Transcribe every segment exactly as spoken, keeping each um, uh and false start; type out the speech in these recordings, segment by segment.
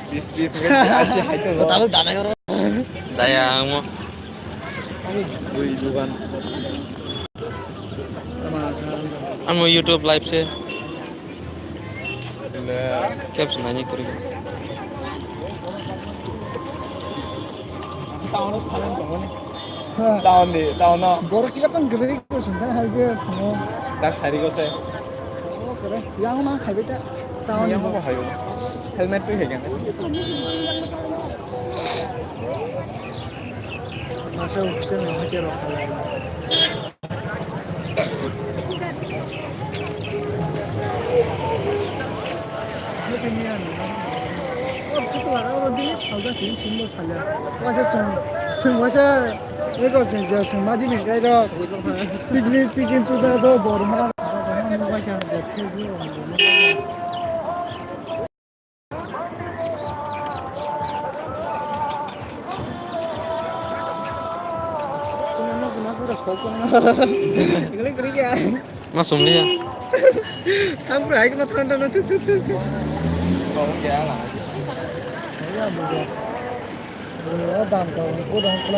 Bis, bis, bis, asi hai to. Tahu dana yoro. Daya, amo. Ui, dugan. Amo YouTube live se. Caps nani kuri. Town ni, town no. Borok kisa pang gari ko sungkha hai ge phano. Tak sari ko se. Oh, kore. Yang ma khai beta. Town ni. Yang ma khai. Helmet tu hai kan. Masa ukse na hai ke rok. Waisa chwng, chwng waisa eko chwng se chwng ma di ni kai rok. Picnic, picnic puja do bor ma. Ma sumliya. Ang pura hai ma thang thang tu tu tu.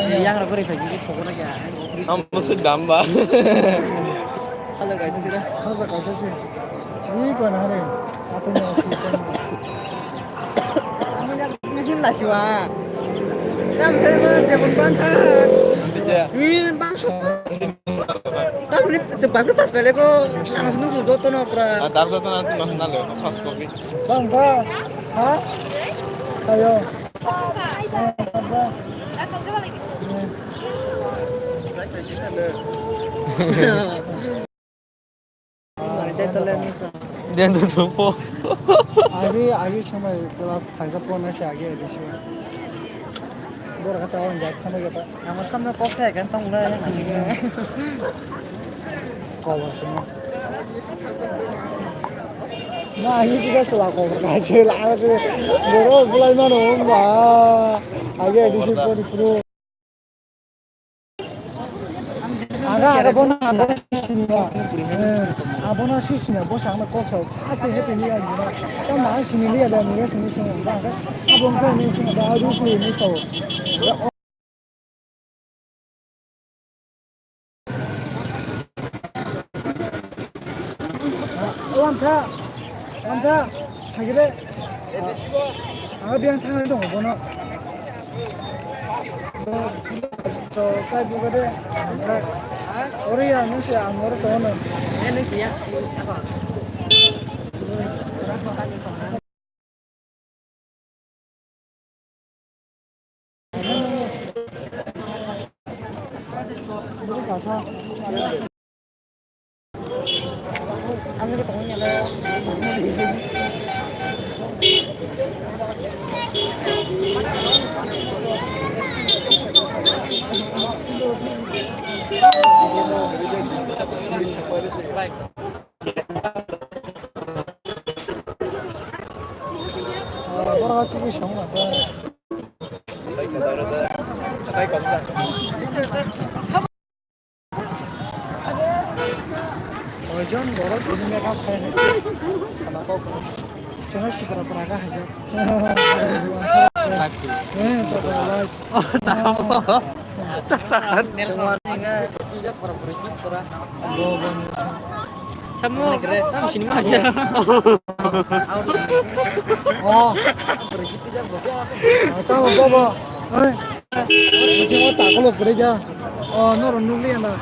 Yang rok gori phai gori sokona kya. Ang musu damba. Hazar kaisa sih dah. Hazar kaisa sih. Ini kau nah ni. Atau ni asli kan. Mesin lah siwa. Tam saya mah dia pun bangsa. Iya. Ini bangsa. Tam ni sebab ni pas balik kok. Langsung tu joto no pra. Ah, dar joto nanti mas nalo pas kopi. Bangsa. Ha? Ayo. Diyan to tupo. Agi, agi samai class khaisa porna se agi admission. Bor kata on jak khana gata. Amo samne kok se kan tong le. Kobor sima. Na, agi kisa chwla kobor kaisa la se. Boro bulai mano ba. Agi admission pori pro. Aga, aga, bono, aga, siniya. Eh, abono si siniya, bo sa ang kok sa. Ase he tini ya, ni na. Ta ma sini liya da, ni sini sini. Ba, aga, sabon ko ni sini, ba, aru sini ni sa. O, ang kha. Ang kha. Thagi de. Ang biyang thang dong bono. To, to, kai buga de. Ori ya, nung se ang oro to no. Borok twi song ma khe. Hoijon borok tini makeup khainai. Sana kok. Sana sikra pra ka haja. Eh, chakra light. Oh, tamo. Sasakan. Samo, tam sini ma aja. Oh. Tamo bobo. Oi. Jebo ta kolo kore ja. Oh, noro nukliya na.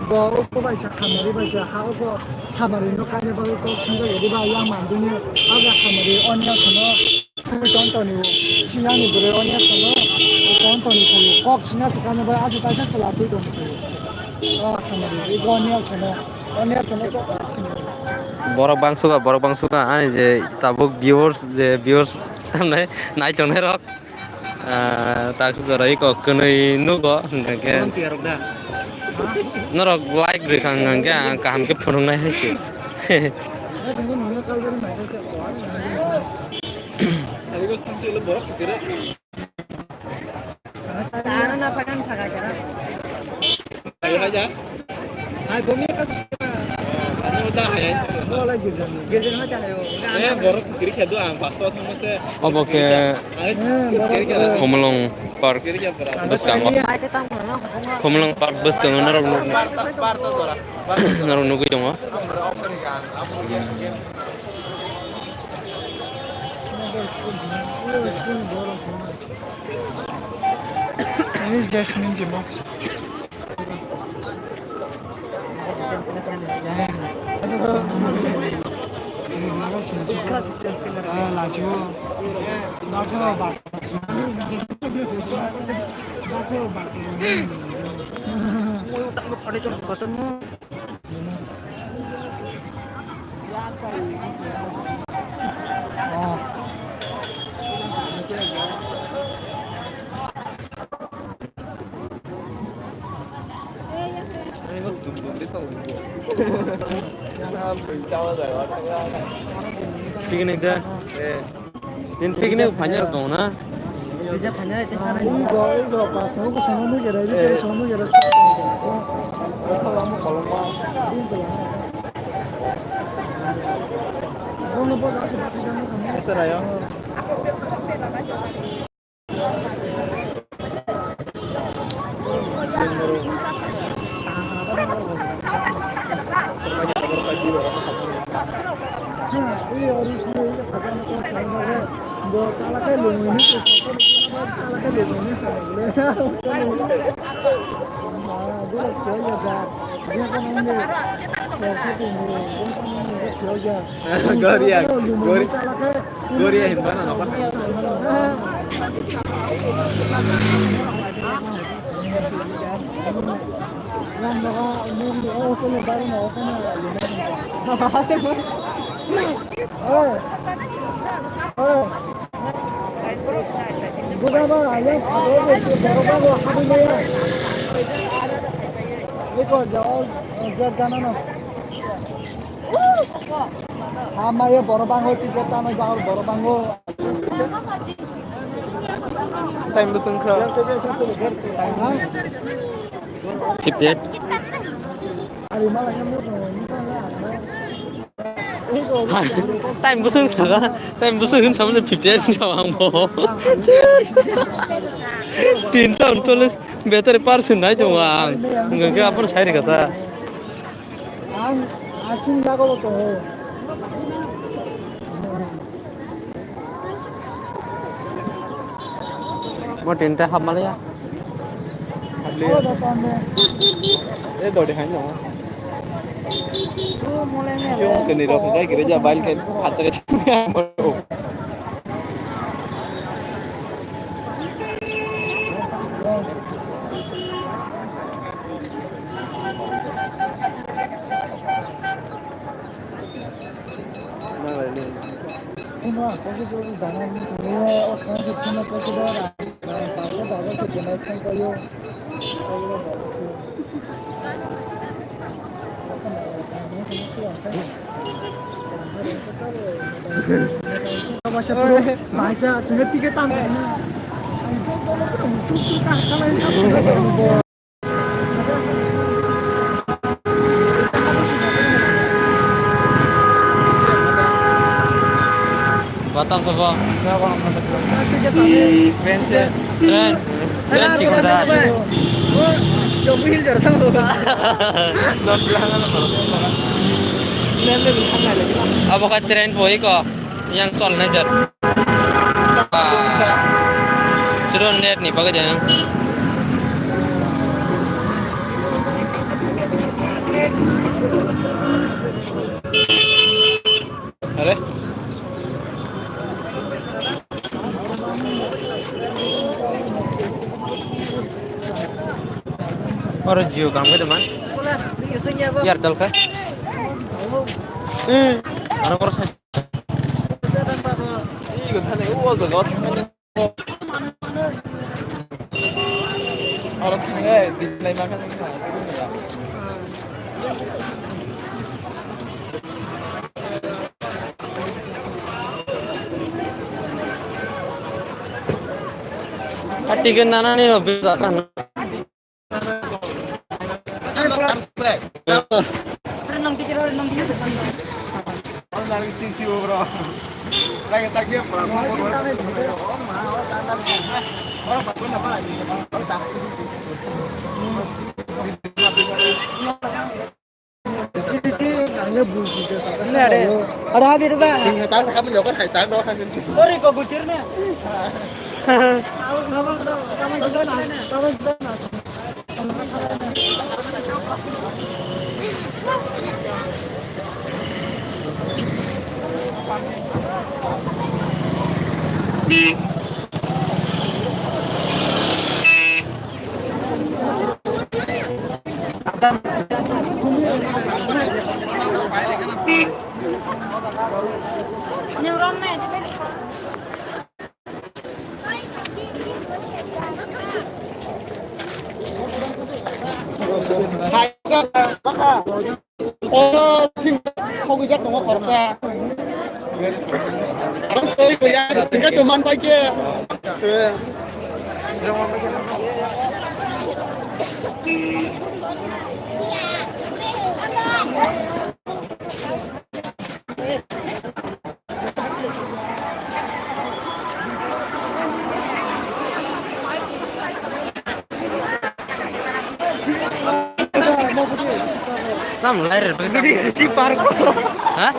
Bo oko bai sa hamari bai sa ha oko hamari no kaine bagwi kok sinjak yadi ba yang mandini. Aga hamari onya chano. Twi ton toni o. Sinani bwrwi o nep tongno. Ton toni twi kok sina swkang bai asu kaisa chwla twi tong twi. O hamari ego nep chano. O nep chano chok. Borok bangsuka, borok bangsuka ani je tabuk viewers je viewers tamnai nai tongnai rok. Ah, tak jora iko kwnwi nugo hwnkhe. Norok like rwkha hwnkhe ang kaham khe phunuknai hai se. Ayo, aja. Hai, bomi ka. Obo khe Khumulwng Park bwskango. Khumulwng Park bwskango norok nuk-, norok nugwi tongo. Picnic da. Din picnic phanya rok tongo na? Ugo, ugo, pasang ko sama nugera, ini sama nugera. Asa rayo. Goria, gori-, goria hinba na nokar. Buda ba, ayang phago bo, borok ba bo habwi maya. Eko jao, gate gana no. Ha maya borok bango, ticket tamo jao borok bango. Time bwswng kha. Ha? Fifty eight. Ari mala yang mo. Time bwswng saka, time bwswng hin samle fifty eight sa ang bo. Tinta uncholish battery percent nai tongo ang. Hwnkhe aphuru sai rwkha ta. Ang asing jago bo tongo. Bo tinta hapmaliya. Hapli. E dodi hai no. Kini rok jai kiri ja bail khe phatsa khe. Batam sabo. Train se. Train. Train chikon da. Abo ka train boi ko. Yang sol nai jar. Sudah net ni pakai jangan. Are? Oro Jio kam ke teman. Airtel ke? Eh, aro oro sa- Ticket nana ni no bisa kan. Ada habis ba. Ori ko gucir na. O, sing, khogwijak tongo khoroksa. Ang twi gwiya, singkhe tongman pai khe. Tam lai re. Gudi si parko. Ha?